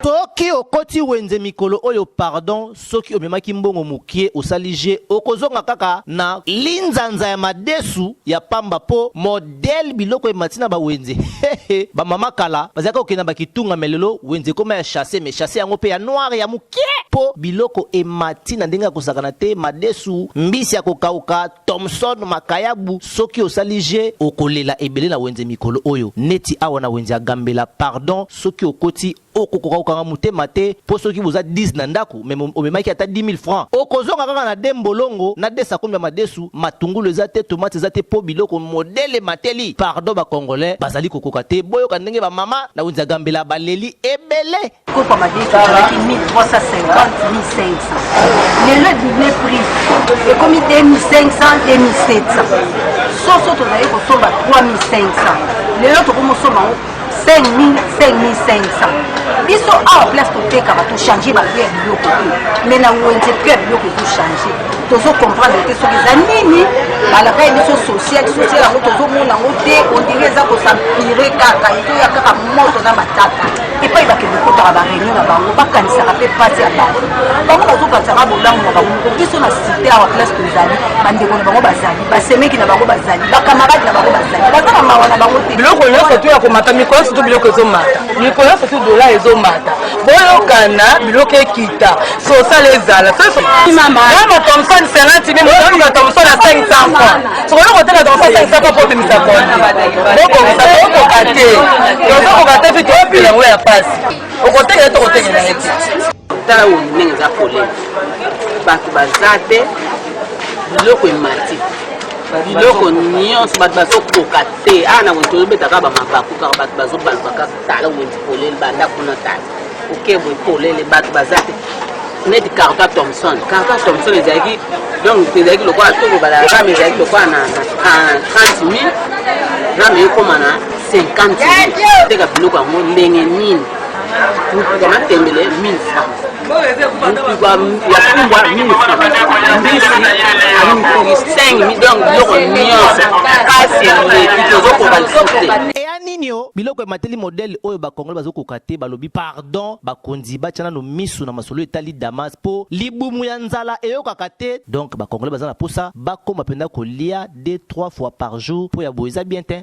Soki okoti wenze mikolo oyo, pardon, soki omemaki mbongo mokie, osali je, okozonga kaka na linzanza ya madesu ya pamba, mpo modèle biloko emati na bawenze. Bamama kala bazalaki kokende na bakitunga, mais lelo wenze ekoma ya sachet, mais sachet yango mpe ya noir ya mokie, mpo biloko emati na ndenge ya kosakana te. Madesu, mbisi ya kokauka, thomson, makayabu, soki osali je, okolela ebele na wenze mikolo oyo. Neti awa na wenze ya Gambela, pardon, soki okoti, okokoka kokanga motema te, mpo soki boza 10 na ndako, mais omemaki ata 10 000 francs, okozonga kaka na de mbolongo na de sakombi ya madesu. Matungulu eza te, tomate eza te, mpo biloko modèle mateli. Pardon, Bacongolais bazali kokoka te. Boyoka ndenge bamama na wenze ya Gambela baleli ebele. Kopa madesu ezalaki 1350, 1500, lelo edouble prix, ekomi 2500, 2700. Soso tozali kosomba 3500, lelo tokomosomba yango 5000, 5500. Biso awa place totekaka, tochange baprix ya biloko te, mais na wenze prix ya biloko ezochange. Tozocomprendre te soki eza nini. Balaka ye biso social, social yango tozomona yango te. On dirait eza kos'empirer kaka, ezoya kaka moto na matata. Epai bakende kotaka baréunion na bango, bakanisaka mpe mpasi ya bato. Bango bazokanisaka bolamu na bango moko. Biso na cité awa place tozali, bandeko na bango bazali, basemeki na bango bazali, bacamarade na bango bazali, baza na mawa na bango te. Biloko nyonso to ya komata mikolo nyonso to, biloko ezomata mikolo nyonso to, dola ezomata. Boyokana, biloko ekita, social ezala. Kama thomson 50 mille, moto aluka thomson na 500 francs. Sokoki koteka thomson 500 francs po obimisa kondi. Bokongisa, tokoka te, tozokoka te. Fi toyopela yango ya pasi, okotekela to kotekela ye te. Tala oyo ndenge eza polele, bato baza te, biloko emati, biloko nyonso, bato bazokoka te. Awa na wenze tozobeta bamabaku kaka, bato bazobaluka kaka. Tala wenze polele, banda kuna, tala oke boye polele, bato baza te. Neti carton thomson, carton thomson ezalaki, donc ezalaki lokola tokobala rame, ezalaki lokola na 30 000, rame ekóma na 50 000. Teka biloko yango ndenge nini? Mutuka matembele 1000 francs, mutuka ya fumbwa 1000 francs, mbisi 5000. Donc biloko nyonso pasi eleki, tozokoka lisusu te. Eya nini o biloko emateli modèle oyo, Bakongole bazokoka te. Balobi pardon, bakonzi batya nano misu na masolo etali Damas, mpo libumu ya nzala eyokaka te. Donc Bakongole baza na posa bakóma mpenza kolia 2, 3 fois par jour, mpo ya boye eza bien te.